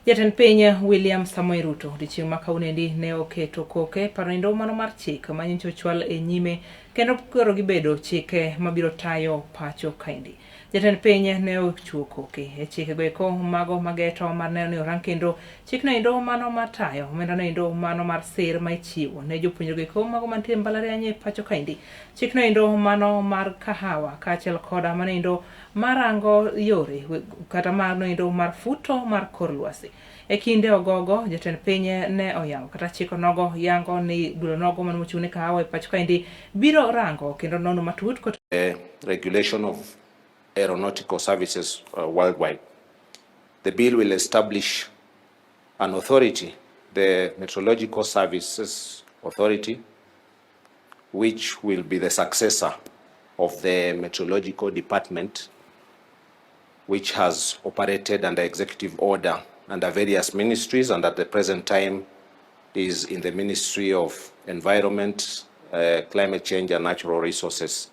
Jatend piny William Samoei Ruto odiochieng' ma kawuonoendi ne oketo koke paro endo mano mar chik ma nyocha ochwal e nyime kendo koro gibedo chike mabiro tayo pacho kaendi. Jatend piny ne ochiwo koke e chikego eko mago mageto mar neno ni orang kendo chikno endo mano mar tayo omenda no endo mano mar sir ma ichiwo ne jopuonjrego eko mago mantie e mbalariany e pacho kaendi. Chikno endo mano mar kahawa kaachiel koda mano endo marango yore kata mano endo mar futo mar kor lwasi. E kinde ogogo, jatend piny ne oyawo kata chiko nogo yango ni dulo nogo mano mochung' ne kahawa e pacho kaendi biro rango kendo nono matut kot Regulation of aeronautical services worldwide. The bill will establish an authority, the Meteorological Services Authority, which will be the successor of the Meteorological Department, which has operated under executive order under various ministries and at the present time is in the Ministry of Environment, Climate Change and Natural Resources.